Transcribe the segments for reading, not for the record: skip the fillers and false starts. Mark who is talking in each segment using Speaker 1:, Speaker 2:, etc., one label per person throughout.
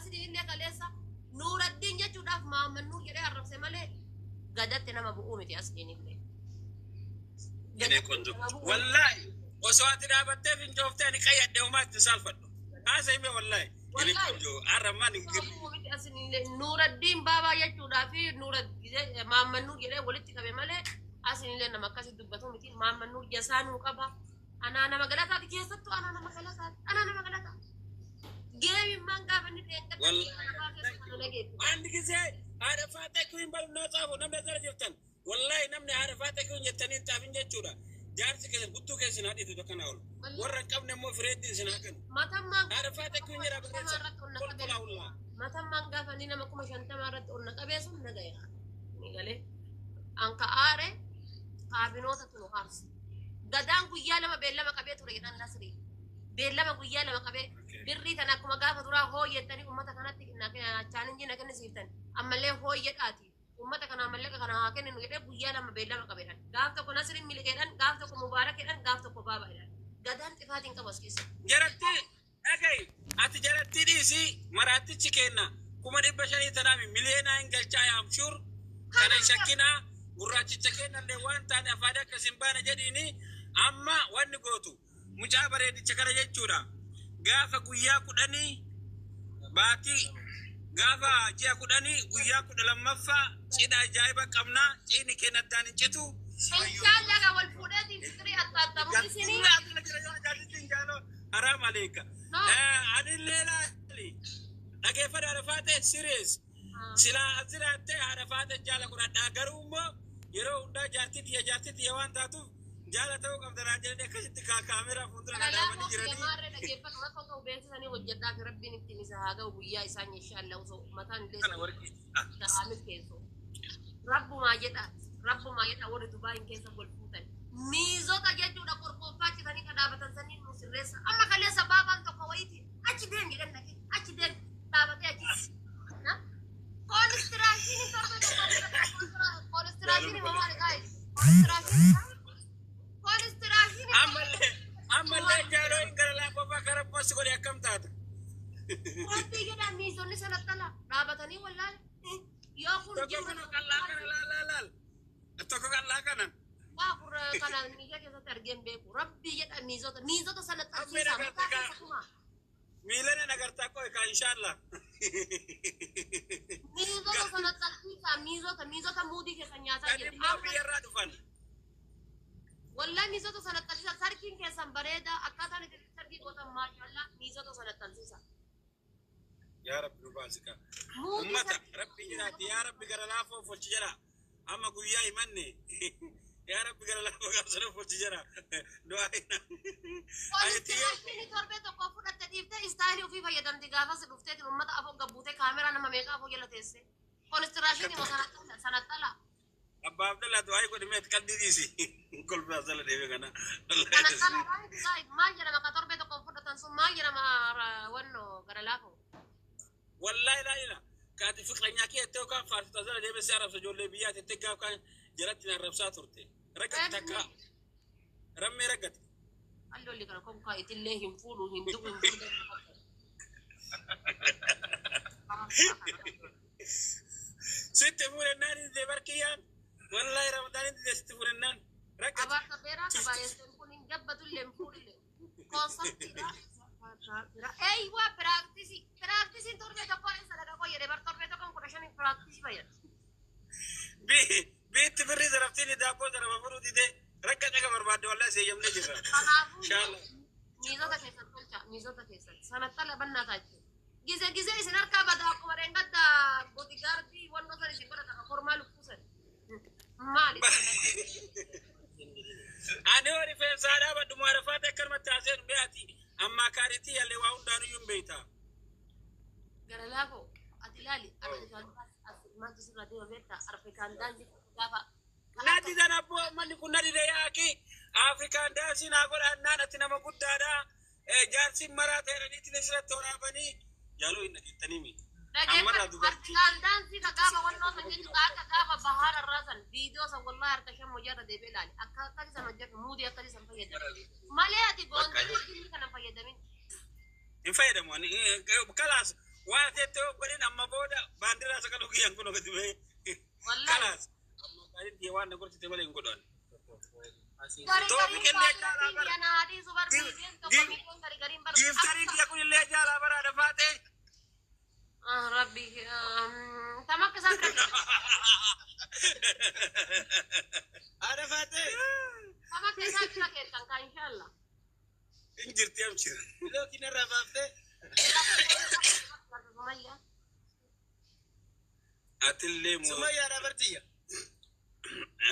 Speaker 1: Asliin illee kaleessa Nuuraddiin jechuudhaaf Mahammad Nuur jedhee arrabse malee gadatti nama bu'uu miti asliin illee.
Speaker 2: የኔ ቆንጆ ወላሂ osoo ati dhaabattee fincooftee ani qayyadhe homaa itti saalfadhu. Haasa hime wallahi. የኔ ቆንጆ arramaan hin
Speaker 1: Nama bu'uu miti asliin illee. Nuuraddiin baabaa jechuudhaa fi Mahammad Nuur jedhee walitti qabe malee asliin illee nama akkasii dubbatu miti. Mahammad Nuur jasaanuu qaba. Anaa nama galataati keessattuu anaa nama galataati. Anaa nama galataati. Geemimmaan gaafa inni dheengadda
Speaker 2: አንድ ጊዜ haadha faaxee kiwin balu naa xaafu namni asirra jirtan wallahi namni haadha faaxee kiwin jettanii hin xaafin jechuudha. Jaarsi keessan guttuu keessan haadhitu tokkana oolu. Warra hin qabne immoo fireetti isin haa kennu.
Speaker 1: Matammaan
Speaker 2: Haadha faaxee kiwin jedhaa barreessa. Qulqullaa hullaa.
Speaker 1: Matammaan gaafa inni nama 50,000 irratti ol na qabee sun na ga'e. Ni galee. Anka aare kaabinoota tunu haarsa. Gadaan guyyaa 2 beellama qabee ture jedhan Nasrii. Beellama guyyaa 2 qabee birrii tana akkuma gaafa duraa hooyyettanii uummata kanatti challenge na kennisiiftan ammallee hooyyedhaati. Uummata kana mallaqa kana haa kenninu jedhee guyyaa 2 beellama qabeedhaan. Gaaf tokko Nasriin miliqeedhaan, gaaf tokko Mubaarakeedhaan, gaaf tokko Baabaadhaan. Gadaan xifaatiin qabu as keessa.
Speaker 2: Jaratti dhaga'i ati jaratti dhiisii maraattichi kenna 500,000 tanaami miliyoonaa hin galchaa I'm sure kana hin shakkinaa gurraachicha kennallee waan taane afaan akkas hin baane jedhiini amma wanni gootu mucaa bareedicha kana jechuudha gaafa guyyaa 10 baatii gaafa ji'a 10 guyyaa 12ffaa cidha ajaa'iba qabnaa ciini kenna addaan hin citu.
Speaker 1: Inshallah ga wal fuudheetiin fikirii attattamu isinii.
Speaker 2: Haram aleeka.
Speaker 1: No.
Speaker 2: Anillee laali. Dhageeffadha haadha faatee serious. Silaa as jiraattee haadha faatee jaala godhadhaa garuu immoo yeroo hundaa jaartii tiyya jaartii tiyya waan taatuuf jaala ta'uu qabda naan jedhanii akkasitti kaameraa fuuldura na dhaabanii jiranii.
Speaker 1: Jamaarree dhaggeeffatu rakkoo ta'u beeksisanii hojjedhaa fi rabbiin ittiin isa haa ga'u guyyaa isaan inshallah osoo mataan illee
Speaker 2: Kana warqii.
Speaker 1: haa milkeessu. Rabbumaa jedha rabbumaa jedha warri Dubaayin keessa wal fuutan. Miizota jechuudha qorqooffaa citanii kan dhaabatan saniin nu sirreessa. Amma kaleessa baabaan tokko wayiiti achi deem jedhan dhaqee achi deem dhaabatee achi. Koonistiraashinii torba tokko koonistiraashinii maal guys? Koonistiraashinii koonistiraashinii.
Speaker 2: Ammallee ammallee jaaloo hin gara laafaa kara bosi godhe akkam taata?
Speaker 1: Rabbii jedha miizonni sana xala dhaabatanii wallaale yoo kun
Speaker 2: Tokko
Speaker 1: jiru
Speaker 2: kana qallaa kana laal laal laal. Tokko qallaa kana.
Speaker 1: Waa gurra kana miidiyaa keessatti argeen beeku. Rabbii jedha miizota miizota sana xalsiisaa mataa keessa tumaa.
Speaker 2: Miilana nagartaa qoy ka inshallah.
Speaker 1: Miizota sana xalsiisaa miizota miizota muudii keessa nyaataa
Speaker 2: Kan
Speaker 1: jiru.
Speaker 2: immoo biyyarraa dhufan.
Speaker 1: Wallahi miizota sana xalsiisaa sarkiin keessan bareedaa akkaataan itti sarkii gootan maashaallah miizota sana xalsiisaa.
Speaker 2: Yaa Rabbi nu baasika.
Speaker 1: Muudii
Speaker 2: Ummata
Speaker 1: sarkii
Speaker 2: Rabbi jiraati yaa Rabbi gara laafoo folchi jedha. Amma guyyaa himanne yaa Rabbi gara laafoo gaafsana folchi jedha. Du'aa hina.
Speaker 1: Koonistiraashinii torbee tokko fudhatte dhiiftee style ofii fayyadamti gaafas dhufteetiin uummata afoo gabbuutee kaameraa nama meeqa afoo jala teesse. Koonistiraashinii moo sana xala sana xala.
Speaker 2: Abbaa Abdallaa du'aa godhi meet qalbii dhiisi. Kolfaa sala deeme kana.
Speaker 1: Sana xala maal jedhama ka torbee tokko fudhatan sun maal jedhama wannoo gara laafoo.
Speaker 2: Wallahi laa ila. Kaati fiqranyaa kee jettee yookaan faarsita sala deeme si arrabsa ijoollee biyyaa tettee gaaf kaan jalatti na arrabsaa turte. Raggati takka. Rammee raggati.
Speaker 1: Allolli kana konkaa itillee hin fuudhu hin du'u hin fuudhu.
Speaker 2: Sitti fuudhennaan hin barkiyyaan. Wallahi Ramadaan hin sitti fuudhennaan. Raggati.
Speaker 1: Abaarsa beeraa qabaayeseen kun hin gabbatullee hin fuudhillee. Koonsartiidha. Eeywa practice practiceiin torbee tokko eessa dhaqa qoyyee bar torbee tokko 15 practice fayyada.
Speaker 2: Biitti birrii zaraftiin daabboo zarafa furuu didee rakka caga barbaadde wallahi seeyyamnee jirra.
Speaker 1: Kanaafuu
Speaker 2: Inshallah.
Speaker 1: miizota keessan tolcha miizota keessan sana xala bannaa taachise. Gize gize isin harkaa bada akkuma dheengadda bodyguardii wannoo san isin godhata kormaa lukkuu san. Maali?
Speaker 2: Ani hoo rifeensaa dhaabadhu maarafaate akkanumatti haaseen be'ati ammaa kaariitii yallee waa hundaanuyyuu hin beeyta.
Speaker 1: Gara laafoo ati ilaali Afrikaan maaltu sirra deema beektaa Afrikaan dance gaafa.
Speaker 2: Nadi dan abboo manni kun na dide yaaki Afrikaan dance naa godhannaan ati nama guddaadha. Jaarsi maraa ta'edhaniitiin asirratti waraabanii jaaloo hin dhageettanii mi. Ammarraa
Speaker 1: Dhageeffadhu
Speaker 2: dubartii.
Speaker 1: Afrikaan dance ka gaafa wannoo san jechuudha akka gaafa bahaar irraa san viidiyoo san wallahi harka shan hojii deebi'ee ilaali akka akkasii san hojjedhu muudii akkasii san fayyadamu. Malee ati goondii kana fayyadamin.
Speaker 2: Hin fayyadamu ani kalaas Waan teettee godhin amma booda baandiraa saqaluu kiyyaan kun gadi bahee.
Speaker 1: Wallahi.
Speaker 2: Kalaas. Amma gaarii waan na gorsite malee hin godhan.
Speaker 1: Gari
Speaker 2: Toofi
Speaker 1: gariin
Speaker 2: kennee
Speaker 1: baay'ee
Speaker 2: jaalaa bara.
Speaker 1: biyya naadii subar miizeen tokko miizeen gari gariin bara.
Speaker 2: Giiftariin kiyya kun illee jaalaa bara dafaatee.
Speaker 1: Ah, Rabbi, tam akka isaan bira
Speaker 3: Haadha faatee.
Speaker 1: tam akka isaan bira keessan kaa inshallah.
Speaker 2: Hin jirti amshir.
Speaker 3: Lookiin irraa baaftee.
Speaker 1: Sumayya.
Speaker 2: Atillee moo.
Speaker 3: Sumayyaadha bartiyya.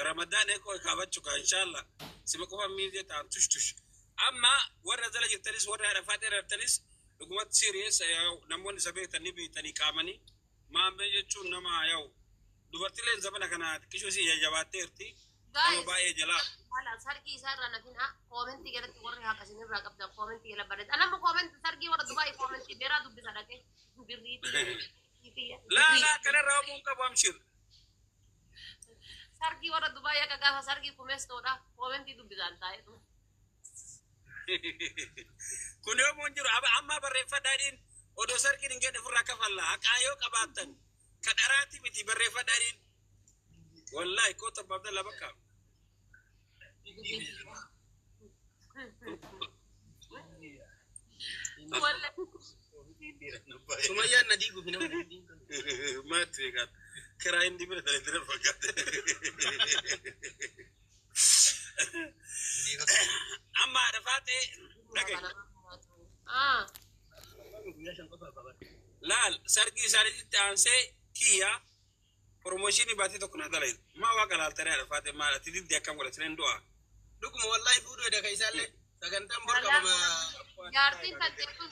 Speaker 2: Ramadaan eekoo kaabachuu kaa inshallah. Sima qofa miizee ta'an tush tush. Amma warra jala jirtanis warra haadha faatee jirtanis dhugumatti serious namoonni isa beektan ni beektanii qaamanii maammee jechuun nama yaa'u dubartiileen zamana kana xiqqishuu si jajjabaatteerti. Nama
Speaker 1: Guys,
Speaker 2: baay'ee jalaa.
Speaker 1: Wala sargii isaa irraa nafin koomentii jalatti warri haqa isinirraa qabdan koomentii jala barreessa. Anamma koomentii sargii warra Dubaay koomentii beeraa dubbisa dhaqee birriitii.
Speaker 2: Laa laa kanarraa omuun qabu amshir.
Speaker 1: Sargii warra Dubaay akka gaafa sargii kumeestoodha koomentii dubbisaan taa'e.
Speaker 2: Kun yoomuu hin jiru amma barreeffadhaadhiin odoo sargiin hin genne ofirraa kafalla haqaa yoo qabaattan ka dharaati miti barreeffadhaadhiin. Wallaahi koota abba Abdallaa bakka.
Speaker 1: Walla
Speaker 3: Sumayyaan na diiguuf nama diiguuf.
Speaker 2: Maatti beekaa kiraa hindi bira tale dira fakkaate. Amma haadha faatee dhagaye.
Speaker 1: Ah,
Speaker 2: Laal sargii isaaniitti aansee kiyya promooshinii baatee tokko na dalaye. Maa waaqa laaltaree haadha faatee maal ati diddi akkam godha sireen du'a.
Speaker 3: Dhuguma wallaahi fuudhuu edda isaallee sagantaan bor qabama.
Speaker 1: Jaartiin tantee kun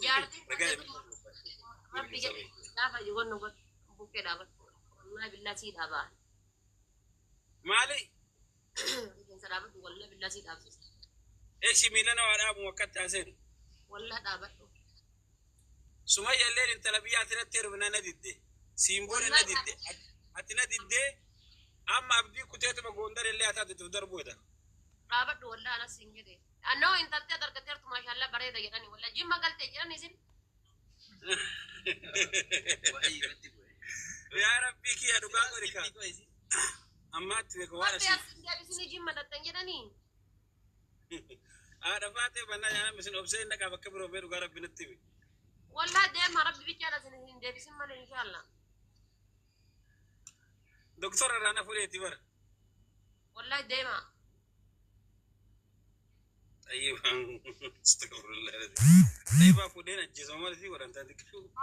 Speaker 1: jaartiin tantee kun rabbi jedhe gaafa wannu godhu bukkee dhaabatu. Wallahi billaa sii dhaabaa.
Speaker 2: Maali?
Speaker 1: Rifeensa dhaabatu wallahi billaa sii dhaabsisa.
Speaker 2: Eeshi miila na waa dhaabu akkatti haaseen.
Speaker 1: Wallahi dhaabadhu.
Speaker 2: Sumayya illee intala biyya ati natti heerumna na didde. Siimboon na didde. Ati na didde amma abdii kuteetuma gondar illee haa taatu darbuudha.
Speaker 1: Dhaabadhu wallahi anas hin jedhe. Annoo intaltee ati argatteertu maashaallah bareeda jedhani wallahi jimma galtee jedhani isin.
Speaker 2: Yaa Rabbii kiyya dhugaa godhi kaa. Ammaatti beeku waan
Speaker 1: Rabbi
Speaker 2: asii.
Speaker 1: as hin deebisini jimma dhattan jedhani.
Speaker 2: Haadha faatee bannaa nyaanam isin obsee hin dhaqaa bakka biroo bee dhugaa Rabbi natti himi.
Speaker 1: Wallahi deema rabbi bichaadha isin hin deebisin malee inshallah.
Speaker 2: Doktora irraa na fuudheeti bara.
Speaker 1: Wallahi deema.
Speaker 2: Xayyiba. Astagfirullah. Xayyiba fuudheen ajjeesama malee si godhan taate.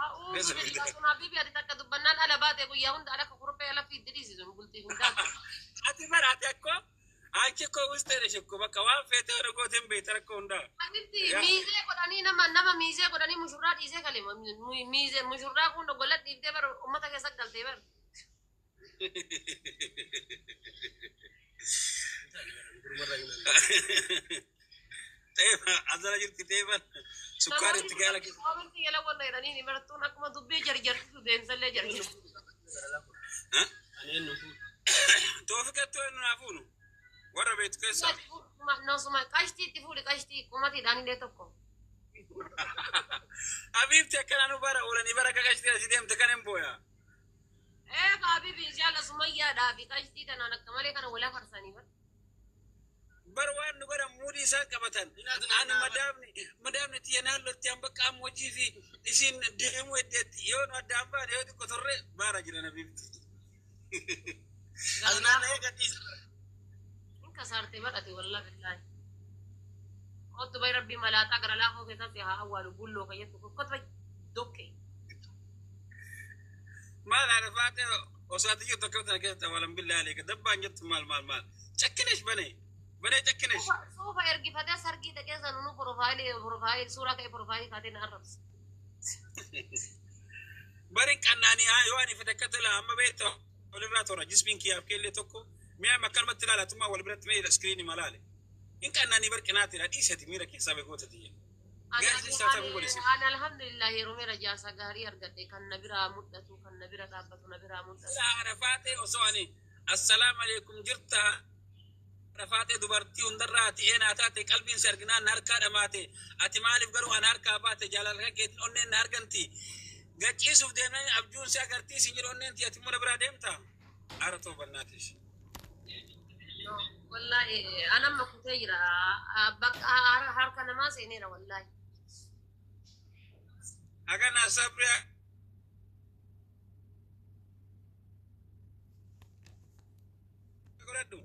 Speaker 1: A'uudhu billahi sun habibi ati takka dubbannaan ala baate guyyaa hunda ala kuruphee ala fiidde dhiisisun bultii hin taatu.
Speaker 2: Ati bara ati akkoo anchi koo usteedha shekko bakka waan feetee hora gooteen beekta rakkoo hundaa.
Speaker 1: Habibti miizee godhanii nama nama miizee godhanii mushurraa dhiisee kale miizee mushurraa kun gola dhiiftee bara ummata keessa galtee bara.
Speaker 2: Xayyiba asala jirti xayyiba sukkaara itti gaala keessa.
Speaker 1: Koomentii jala wanta jedhanii ni barattuun akkuma dubbii jarjartisu deemsallee jarjartu.
Speaker 2: Toofikattuu eenyu naa fuunu warra beektu keessaa.
Speaker 1: Nosuma qashtii itti fuudhi qashtii qumatiidhaan illee tokko.
Speaker 2: Habiibti akkanaa nu bara oolanii bara kakashtii asii deemte kan hin booya.
Speaker 1: Ee habibi inshallah sumayyaadhaa fi qashtii tanaan akka malee kana wal afarsanii bara.
Speaker 2: Bar waan nu godhan muudii isaan qabatan. Ani madaamni madaamni tiyya naannootti an bakka amma hojii fi isiin deemuu heddeetti yoo nu addaan baane yoo xiqqo turre baara jiran habiibti.
Speaker 3: Asnaan ta'ee gadhiisa.
Speaker 1: In kasaarte badhate wallahi billahi. Kottu bay rabbii malaaxaa gara laafoo keessatti haa awwaalu bulloo kayyattu kottu bay dokke.
Speaker 2: Maal haadha faatee osoo ati jirtu akkamitti na keessatti awwaalan billaa aleeka dabbaan jettu maal maal maal cakkinesh banee banee cakkinesh.
Speaker 1: Suufa ergifatee sargii dhaqee sanuu profaayilii profaayilii suuraa ka'e profaayilii kaatee na arrabse.
Speaker 2: Bari qannaanii haa yoo ani fedhe akka tola amma beekta walirraa toora jismiin kiyyaaf keellee tokko mi'a akkanumatti ilaala tummaa wal biratti mee iskiriinii malaale. In qannaanii bar qinaatiidha dhiisati miira keessaa beekoota tiyya. Gaazexeessaa isaa ta'uu godhisi.
Speaker 1: Ani alhamdulillah heerumeera jaarsa gaarii argadhe kan na biraa mul'atu kan na bira dhaabbatu na biraa mul'atu.
Speaker 2: Haadha faatee osoo ani assalaamu alaikum jirta haadha faatee dubartii hundarraa ati eenaa taate qalbiin si arginaan na harkaa dhamaate ati maaliif garuu ana harkaa baate jaalala keetiin onneen na arganti. Gachiisuuf deemnaan abjuun si agartii sin jedhu onneen ati mana biraa deemta. Ara ta'uu bannaatis.
Speaker 1: No, wallahi anamma kutee jira. Bakka harka namaa seeneera wallahi.
Speaker 2: Hagana sabri godhadhu.